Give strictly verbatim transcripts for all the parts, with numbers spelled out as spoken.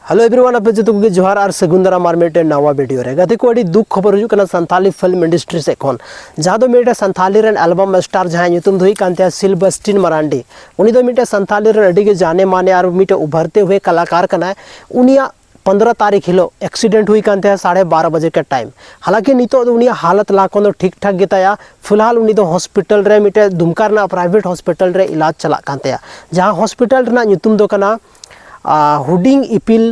Hello everyone, ᱟᱯᱮ ᱡᱚᱛᱚ ᱠᱚᱜᱮ ᱡᱚᱦᱟᱨ ᱟᱨ ᱥᱟᱹᱜᱩᱱ ᱫᱟᱨᱟᱢ ᱟᱨ ᱢᱤᱫᱴᱮᱱ ᱱᱟᱣᱟ ᱵᱷᱤᱰᱤᱭᱳ ᱨᱮ᱾ ᱜᱟᱛᱮ ᱠᱚ, ᱟᱹᱰᱤ ᱫᱩᱠ ᱠᱷᱚᱵᱚᱨ ᱦᱤᱡᱩᱜ ᱠᱟᱱᱟ ᱥᱟᱱᱛᱷᱟᱞᱤ ᱯᱷᱤᱞᱢ ᱤᱱᱰᱟᱥᱴᱨᱤ ᱥᱮᱫ ᱠᱷᱚᱱ, ᱡᱟᱦᱟᱸ ᱫᱚ ᱢᱤᱫᱴᱮᱱ ᱥᱟᱱᱛᱷᱟᱞᱤ ᱨᱮᱱ ᱮᱞᱵᱟᱢ ᱥᱴᱟᱨ ᱡᱟᱦᱟᱸᱭ ᱧᱩᱛᱩᱢ ᱫᱚ ᱦᱩᱭᱩᱜ ᱠᱟᱱ ᱛᱟᱭᱟ ᱥᱤᱞᱵᱟᱥᱴᱤᱱ ᱢᱟᱨᱟᱱᱰᱤ᱾ ᱩᱱᱤ ᱫᱚ ᱢᱤᱫᱴᱮᱱ ᱥᱟᱱᱛᱷᱟᱞᱤ ᱨᱮᱱ ᱟᱹᱰᱤ ᱜᱮ ᱡᱟᱱᱮ ᱢᱟᱱᱮ ᱟᱨ ᱢᱤᱫᱴᱮᱱ ᱩᱵᱷᱟᱨᱛᱮ ᱦᱩᱭ ᱠᱟᱞᱟᱠᱟᱨ ᱠᱟᱱᱟᱭ᱾ ᱩᱱᱤᱭᱟᱜ ᱯᱚᱱᱫᱽᱨᱚ ᱛᱟᱹᱨᱤᱠᱷ ᱦᱤᱞᱳᱜ ᱮᱠᱥᱤᱰᱮᱱᱴ ᱦᱩᱭ ᱠᱟᱱ ᱛᱟᱭᱟ ᱥᱟᱲᱮ ᱵᱟᱨᱚ ᱵᱟᱡᱮ ᱠᱮ ᱴᱟᱭᱤᱢ᱾ ᱦᱟᱞᱟᱸᱠᱤ ᱱᱤᱛᱚᱜ ᱫᱚ ᱩᱱᱤᱭᱟᱜ ᱦᱟᱞᱚᱛ ᱞᱟᱦᱟ ᱠᱷᱚᱱ ᱫᱚ ᱴᱷᱤᱠ ᱴᱷᱟᱠ ᱜᱮᱛᱟᱭᱟ᱾ ᱯᱷᱤᱞᱦᱟᱞ ᱩᱱᱤ ᱫᱚ ᱦᱚᱥᱯᱤᱴᱟᱞ ᱨᱮ, ᱢᱤᱫᱴᱮᱱ ᱫᱩᱢᱠᱟ ᱨᱮᱱᱟᱜ ᱯᱨᱟᱭᱵᱷᱮᱴ ᱦᱚᱥᱯᱤᱴᱟᱞ ᱨᱮ ᱤᱞᱟᱡᱽ ᱪᱟᱞᱟᱜ ᱠᱟᱱ ᱛᱟᱭᱟ, ᱡᱟᱦᱟᱸ ᱦᱚᱥᱯᱤᱴᱟᱞ ᱨᱮᱱᱟᱜ ᱧᱩᱛᱩᱢ ᱫᱚ ᱠᱟᱱᱟ ᱟᱨ ᱦᱩᱰᱤᱝ ᱤᱯᱤᱞ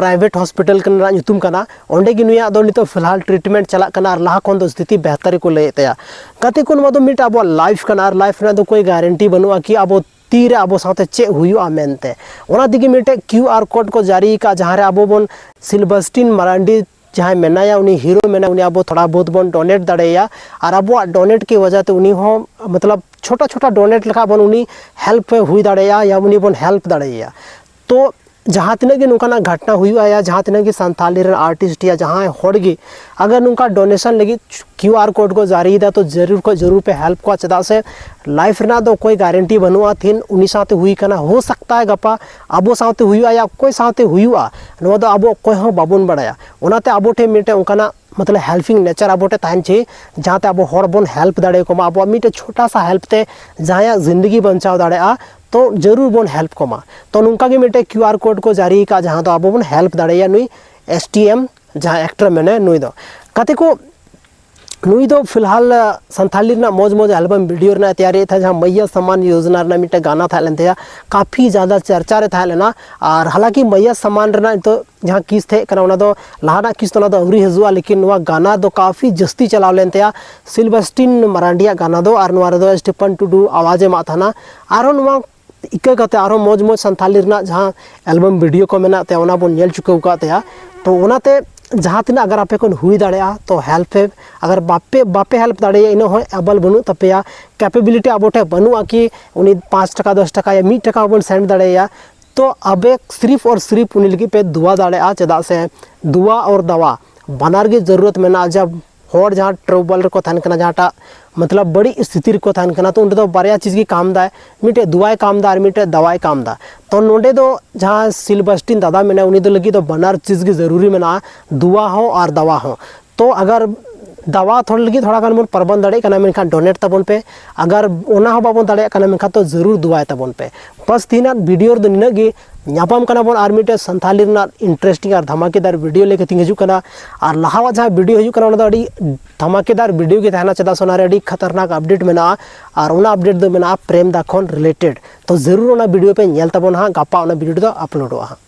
ᱯᱨᱟᱭᱵᱷᱮᱴ ᱦᱚᱥᱯᱤᱴᱟᱞ ᱨᱮᱱᱟᱜ ᱧᱩᱛᱩᱢ ᱠᱟᱱᱟ᱾ ᱚᱸᱰᱮ ᱜᱮ ᱱᱩᱭᱟᱜ ᱫᱚ ᱱᱤᱛᱚᱜ ᱯᱷᱤᱞᱦᱟᱞ ᱴᱨᱤᱴᱢᱮᱱᱴ ᱪᱟᱞᱟᱜ ᱠᱟᱱᱟ ᱟᱨ ᱞᱟᱦᱟ ᱠᱷᱚᱱ ᱫᱚ ᱥᱛᱷᱤᱛᱤ ᱵᱮᱦᱛᱟᱨ ᱜᱮᱠᱚ ᱞᱟᱹᱭᱮᱫ ᱛᱟᱭᱟ᱾ ᱜᱟᱛᱮ ᱠᱚ, ᱱᱚᱣᱟ ᱫᱚ ᱢᱤᱫᱴᱮᱱ ᱟᱵᱚᱣᱟᱜ ᱞᱟᱭᱤᱯᱷ ᱠᱟᱱᱟ ᱟᱨ ᱞᱟᱭᱤᱯᱷ ᱨᱮᱱᱟᱜ ᱫᱚ ᱠᱳᱭ ᱜᱟᱨᱮᱱᱴᱤ ᱵᱟᱹᱱᱩᱜᱼᱟ ᱠᱤ ᱟᱵᱚ ᱛᱤᱨᱮ ᱟᱵᱚ ᱥᱟᱶᱛᱮ ᱪᱮᱫ ᱦᱩᱭᱩᱜᱼᱟ ᱢᱮᱱᱛᱮ᱾ ᱚᱱᱟ ᱛᱮᱜᱮ ᱢᱤᱫᱴᱮᱱ ᱠᱤᱭᱩ ᱟᱨ ᱠᱳᱰ ᱠᱚ ᱡᱟᱹᱨᱤ ᱟᱠᱟᱫᱼᱟ, ᱡᱟᱦᱟᱸ ᱨᱮ ᱟᱵᱚ ᱵᱚᱱ ᱥᱤᱞᱵᱟᱥᱴᱤᱱ ᱢᱟᱨᱟᱱᱰᱤ ᱡᱟᱦᱟᱸᱭ ᱢᱮᱱᱟᱭᱟ, ᱩᱱᱤ ᱦᱤᱨᱳ ᱢᱮᱱᱟᱭᱟ, ᱩᱱᱤ ᱟᱵᱚ ᱛᱷᱚᱲᱟ ᱵᱚᱦᱩᱛ ᱵᱚᱱ ᱰᱚᱱᱮᱴ ᱫᱟᱲᱮᱭᱟᱭᱟ᱾ ᱟᱨ ᱟᱵᱚᱣᱟᱜ ᱰᱚᱱᱮᱴ ᱠᱤ ᱣᱟᱡᱟ ᱛᱮ ᱩᱱᱤ ᱦᱚᱸ ᱢᱚᱛᱞᱚᱵ ᱪᱷᱳᱴᱟ ᱪᱷᱳᱴᱟ ᱰᱚᱱᱮᱴ ᱞᱮᱠᱷᱟᱡ ᱵᱚᱱ ᱩᱱᱤ ᱦᱮᱞᱯ ᱦᱩᱭ ᱫᱟᱲᱮᱭᱟᱭᱟ ᱭᱟ ᱩᱱᱤ ᱵᱚᱱ ᱦᱮᱞᱯ ᱫᱟᱲᱮᱭᱟᱭᱟ᱾ ᱛᱚ ᱡᱟᱦᱟᱸ ᱛᱤᱱᱟᱹᱜ ᱜᱮ ᱱᱚᱝᱠᱟᱱᱟᱜ ᱜᱷᱚᱴᱱᱟ ᱦᱩᱭᱩᱜᱼᱟ ᱭᱟ ᱡᱟᱦᱟᱸ ᱛᱤᱱᱟᱹᱜ ᱜᱮ ᱥᱟᱱᱛᱷᱟᱞᱤ ᱨᱮᱱ ᱟᱨᱴᱤᱥᱴ ᱭᱟ ᱡᱟᱦᱟᱸᱭ ᱦᱚᱲ ᱜᱮ ᱟᱜᱟᱨ ᱱᱚᱝᱠᱟ ᱰᱚᱱᱮᱥᱚᱱ ᱞᱟᱹᱜᱤᱫ ᱠᱤᱭᱩ ᱟᱨ ᱠᱳᱰ ᱠᱚ ᱡᱟᱹᱨᱤᱭᱮᱫᱟ, ᱛᱚ ᱡᱟᱹᱨᱩᱲ ᱠᱷᱚᱡ ᱡᱟᱹᱨᱩᱲ ᱯᱮ ᱦᱮᱞᱯ ᱠᱚᱣᱟ, ᱪᱮᱫᱟᱜ ᱥᱮ ᱞᱟᱭᱤᱯᱷ ᱨᱮᱱᱟᱜ ᱫᱚ ᱚᱠᱚᱭ ᱜᱟᱨᱮᱱᱴᱤ ᱵᱟᱹᱱᱩᱜᱼᱟ᱾ ᱛᱤᱦᱤᱧ ᱩᱱᱤ ᱥᱟᱶᱛᱮ ᱦᱩᱭ ᱠᱟᱱᱟ, ᱦᱳ ᱥᱟᱠᱛᱟ ᱦᱮ ᱜᱟᱯᱟ ᱟᱵᱚ ᱥᱟᱶᱛᱮ ᱦᱩᱭᱩᱜᱼᱟ ᱭᱟ ᱚᱠᱚᱭ ᱥᱟᱶᱛᱮ ᱦᱩᱭᱩᱜᱼᱟ, ᱱᱚᱣᱟ ᱫᱚ ᱟᱵᱚ ᱚᱠᱚᱭ ᱦᱚᱸ ᱵᱟᱵᱚᱱ ᱵᱟᱲᱟᱭᱟ᱾ ᱚᱱᱟᱛᱮ ᱟᱵᱚ ᱴᱷᱮᱱ ᱢᱤᱫᱴᱮᱱ ᱚᱱᱠᱟᱱᱟᱜ ᱢᱚᱛᱞᱚᱵ ᱦᱮᱞᱯᱤᱝ ᱱᱮᱪᱟᱨ ᱟᱵᱚ ᱴᱷᱮᱱ ᱛᱟᱦᱮᱱ ᱪᱟᱹᱦᱤ, ᱡᱟᱦᱟᱸᱛᱮ ᱟᱵᱚ ᱦᱚᱲ ᱵᱚᱱ ᱦᱮᱞᱯ ᱫᱟᱲᱮᱭᱟᱠᱚ ᱢᱟ᱾ ᱟᱵᱚᱣᱟᱜ ᱢᱤᱫᱴᱮᱱ ᱪᱷᱳᱴᱟ ᱥᱟ ᱦᱮᱞᱯ ᱛᱮ ᱡᱟᱦᱟᱸᱭᱟᱜ ᱡᱤᱱᱫᱮᱜᱤ ᱵᱟᱧᱪᱟᱣ ᱫᱟᱲᱮᱭᱟᱜᱼᱟ, ᱛᱚ ᱡᱟᱹᱨᱩᱲ ᱵᱚᱱ ᱦᱮᱞᱯ ᱠᱚᱢᱟ᱾ ᱛᱚ ᱱᱚᱝᱠᱟ ᱜᱮ ᱢᱤᱫᱴᱮᱱ ᱠᱤᱭᱩ ᱟᱨ ᱠᱳᱰ ᱠᱚ ᱡᱟᱹᱨᱤ ᱟᱠᱟᱫ, ᱡᱟᱦᱟᱸ ᱫᱚ ᱟᱵᱚ ᱵᱚᱱ ᱦᱮᱞᱯ ᱫᱟᱲᱮᱭᱟᱭᱟ ᱱᱩᱭ ᱮᱥ ᱴᱤ ᱮᱢ, ᱡᱟᱦᱟᱸ ᱮᱠᱴᱚᱨ ᱢᱮᱱᱟᱭᱟ ᱱᱩᱭ ᱫᱚ᱾ ᱜᱟᱛᱮ ᱠᱚ, ᱱᱩᱭ ᱫᱚ ᱯᱷᱤᱞᱦᱟᱞ ᱥᱟᱱᱛᱷᱟᱞᱤ ᱨᱮᱱᱟᱜ ᱢᱚᱡᱽ ᱢᱚᱡᱽ ᱮᱞᱵᱟᱢ ᱵᱷᱤᱰᱤᱭᱳ ᱨᱮᱱᱟᱜ ᱛᱮᱭᱟᱨᱤᱭᱮᱫ ᱛᱟᱦᱮᱸᱫ, ᱡᱟᱦᱟᱸ ᱢᱟᱭᱭᱟ ᱥᱟᱢᱟᱱ ᱭᱳᱡᱽᱱᱟ ᱨᱮᱱᱟᱜ ᱢᱤᱫᱴᱮᱱ ᱜᱟᱱᱟ ᱛᱟᱦᱮᱸ ᱞᱮᱱ ᱛᱟᱭᱟ, ᱠᱟᱯᱷᱤ ᱡᱟᱫᱟ ᱪᱟᱨᱪᱟ ᱨᱮ ᱛᱟᱦᱮᱸ ᱞᱮᱱᱟ᱾ ᱟᱨ ᱦᱟᱞᱟᱸᱠᱤ ᱢᱟᱭᱭᱟ ᱥᱟᱢᱟᱱ ᱨᱮᱱᱟᱜ ᱱᱤᱛᱚᱜ ᱡᱟᱦᱟᱸ ᱠᱤᱥ ᱛᱟᱦᱮᱸ ᱠᱟᱱᱟ, ᱚᱱᱟ ᱫᱚ ᱞᱟᱦᱟᱱᱟᱜ ᱠᱤᱥ ᱫᱚ ᱚᱱᱟ ᱫᱚ ᱟᱹᱣᱨᱤ ᱦᱤᱡᱩᱜᱼᱟ, ᱞᱮᱠᱤᱱ ᱱᱚᱣᱟ ᱜᱟᱱᱟ ᱫᱚ ᱠᱟᱯᱷᱤ ᱡᱟᱹᱥᱛᱤ ᱪᱟᱞᱟᱣ ᱞᱮᱱ ᱛᱟᱭᱟ᱾ ᱥᱤᱞᱵᱟᱥᱴᱤᱱ ᱢᱟᱨᱟᱱᱰᱤᱭᱟᱜ ᱜᱟᱱᱟ ᱫᱚ, ᱟᱨ ᱱᱚᱣᱟ ᱨᱮᱫᱚ ᱥᱴᱤᱯᱷᱟᱱ ᱴᱩᱰᱩ ᱟᱣᱟᱡᱽ ᱮ ᱮᱢᱟᱜ ᱛᱟᱦᱮᱱᱟ᱾ ᱟᱨᱦᱚᱸ ᱱᱚᱣᱟ ᱤᱠᱟᱹ ᱠᱟᱛᱮ ᱟᱨᱦᱚᱸ ᱢᱚᱡᱽ ᱢᱚᱡᱽ ᱥᱟᱱᱛᱷᱟᱞᱤ ᱨᱮᱱᱟᱜ ᱡᱟᱦᱟᱸ ᱮᱞᱵᱟᱢ ᱵᱷᱤᱰᱤᱭᱳ ᱠᱚ ᱢᱮᱱᱟᱜ ᱛᱟᱭᱟ, ᱚᱱᱟ ᱵᱚᱱ ᱧᱮᱞ ᱪᱩᱠᱟᱹᱣ ᱟᱠᱟᱫ ᱛᱟᱭᱟ᱾ ᱛᱚ ᱚᱱᱟᱛᱮ ᱡᱟᱦᱟᱸ ᱛᱤᱱᱟᱹᱜ ᱟᱜᱟᱨ ᱟᱯᱮ ᱠᱷᱚᱱ ᱦᱩᱭ ᱫᱟᱲᱮᱭᱟᱜᱼᱟ, ᱛᱚ ᱦᱮᱞᱯ ᱯᱮ᱾ ᱟᱜᱟᱨ ᱵᱟᱯᱮ, ᱵᱟᱯᱮ ᱦᱮᱞᱯ ᱫᱟᱲᱮᱭᱟᱜᱼᱟ, ᱤᱱᱟᱹᱜ ᱦᱚᱸ ᱮᱵᱮᱞ ᱵᱟᱹᱱᱩᱜ ᱛᱟᱯᱮᱭᱟ, ᱠᱮᱯᱮᱵᱤᱞᱤᱴᱤ ᱟᱵᱚ ᱴᱷᱮᱱ ᱵᱟᱹᱱᱩᱜᱼᱟ ᱠᱤ ᱩᱱᱤ ᱯᱟᱸᱪ ᱴᱟᱠᱟ, ᱫᱚᱥ ᱴᱟᱠᱟ ᱭᱟ ᱢᱤᱫ ᱴᱟᱠᱟ ᱦᱚᱸᱵᱚᱱ ᱥᱮᱱᱰ ᱫᱟᱲᱮᱭᱟᱭᱟ, ᱛᱚ ᱟᱵᱮ ᱥᱤᱨᱤᱯ ᱟᱨ ᱥᱤᱨᱤᱯ ᱩᱱᱤ ᱞᱟᱹᱜᱤᱫ ᱯᱮ ᱫᱩᱣᱟ ᱫᱟᱲᱮᱭᱟᱜᱼᱟ᱾ ᱪᱮᱫᱟᱜ ᱥᱮ ᱫᱩᱣᱟ ᱟᱨ ᱫᱟᱣᱟ ᱵᱟᱱᱟᱨ ᱜᱮ ᱡᱟᱹᱨᱩᱨᱟᱛ ᱢᱮᱱᱟᱜᱼᱟ᱾ ᱡᱟᱵ ᱦᱚᱲ ᱡᱟᱦᱟᱸ ᱴᱨᱟᱵᱚᱞ ᱨᱮᱠᱚ ᱛᱟᱦᱮᱱ ᱠᱟᱱᱟ, ᱡᱟᱦᱟᱸᱴᱟᱜ ᱢᱚᱛᱞᱚᱵ ᱵᱟᱹᱲᱤᱡ ᱥᱛᱷᱤᱛᱤ ᱨᱮᱠᱚ ᱛᱟᱦᱮᱱ ᱠᱟᱱᱟ, ᱛᱚ ᱚᱸᱰᱮ ᱫᱚ ᱵᱟᱨᱭᱟ ᱪᱤᱡᱽ ᱜᱮ ᱠᱟᱢ ᱫᱟᱭ, ᱢᱤᱫᱴᱮᱡ ᱫᱩᱣᱟᱭ ᱠᱟᱢ ᱫᱟ ᱟᱨ ᱢᱤᱫᱴᱮᱡ ᱫᱟᱣᱟᱭ ᱠᱟᱢ ᱫᱟ᱾ ᱛᱚ ᱱᱚᱸᱰᱮ ᱫᱚ ᱡᱟᱦᱟᱸ ᱥᱤᱞᱵᱟᱥᱴᱤᱱ ᱫᱟᱫᱟ ᱢᱮᱱᱟᱭᱟ, ᱩᱱᱤ ᱫᱚ ᱞᱟᱹᱜᱤᱫ ᱫᱚ ᱵᱟᱱᱟᱨ ᱪᱤᱡᱽ ᱜᱮ ᱡᱟᱹᱨᱩᱨᱤ ᱢᱮᱱᱟᱜᱼᱟ, ᱫᱩᱣᱟ ᱦᱚᱸ ᱟᱨ ᱫᱟᱣᱟ ᱦᱚᱸ᱾ ᱛᱚ ᱟᱜᱟᱨ ᱫᱟᱣᱟ ᱛᱷᱚᱲᱟ ᱞᱟᱹᱜᱤᱫ ᱛᱷᱚᱲᱟ ᱜᱟᱱ ᱵᱚᱱ ᱯᱨᱚᱵᱚᱱ ᱫᱟᱲᱮᱭᱟᱜ ᱠᱟᱱᱟ, ᱢᱮᱱᱠᱷᱟᱱ ᱰᱚᱱᱮᱴ ᱛᱟᱵᱚᱱ ᱯᱮ᱾ ᱟᱜᱟᱨ ᱚᱱᱟ ᱦᱚᱸ ᱵᱟᱵᱚᱱ ᱫᱟᱲᱮᱭᱟᱜ ᱠᱟᱱᱟ, ᱢᱮᱱᱠᱷᱟᱱ ᱛᱚ ᱡᱟᱹᱨᱩᱨ ᱫᱩᱣᱟᱭ ᱛᱟᱵᱚᱱ ᱯᱮ᱾ ᱵᱟᱥ ᱛᱮᱦᱮᱧᱟᱜ ᱵᱷᱤᱰᱤᱭᱳ ᱨᱮᱫᱚ ᱱᱤᱱᱟᱹᱜ ᱜᱮ᱾ ᱧᱟᱯᱟᱢ ᱠᱟᱱᱟ ᱵᱚᱱ ᱟᱨ ᱢᱤᱫᱴᱮᱡ ᱥᱟᱱᱛᱷᱟᱞᱤ ᱨᱮᱱᱟᱜ ᱤᱱᱴᱟᱨᱮᱥᱴᱤᱝ ᱟᱨ ᱫᱷᱟᱢᱟᱠᱮᱫᱟᱨ ᱵᱷᱤᱰᱤᱭᱳ ᱞᱟᱹᱭ ᱠᱟᱛᱮᱧ ᱦᱤᱡᱩᱜ ᱠᱟᱱᱟ᱾ ᱟᱨ ᱞᱟᱦᱟᱣᱟᱜ ᱡᱟᱦᱟᱸ ᱵᱷᱤᱰᱤᱭᱳ ᱦᱤᱡᱩᱜ ᱠᱟᱱᱟ, ᱚᱱᱟ ᱫᱚ ᱟᱹᱰᱤ ᱫᱷᱟᱢᱟᱠᱮᱫᱟᱨ ᱵᱷᱤᱰᱤᱭᱳ ᱜᱮ ᱛᱟᱦᱮᱱᱟ, ᱪᱮᱫᱟᱜ ᱥᱮ ᱚᱱᱟ ᱨᱮ ᱟᱹᱰᱤ ᱠᱷᱟᱛᱟᱨᱱᱟᱠ ᱟᱯᱰᱮᱴ ᱢᱮᱱᱟᱜᱼᱟ᱾ ᱟᱨ ᱚᱱᱟ ᱟᱯᱰᱮᱴ ᱫᱚ ᱢᱮᱱᱟᱜᱼᱟ ᱯᱨᱮᱢ ᱫᱟ ᱠᱷᱚᱱ ᱨᱤᱞᱮᱴᱮᱰ᱾ ᱛᱚ ᱡᱟᱹᱨᱩᱨ ᱚᱱᱟ ᱵᱷᱤᱰᱤᱭᱳ ᱯᱮ ᱧᱮᱞ ᱛᱟᱵᱚᱱᱟ ᱦᱟᱸᱜ, ᱜᱟᱯᱟ ᱚᱱᱟ ᱵᱷᱤᱰᱤᱭᱳ ᱫᱚ ᱟᱯᱞᱳᱰᱚᱜᱼᱟ ᱦᱟᱸᱜ᱾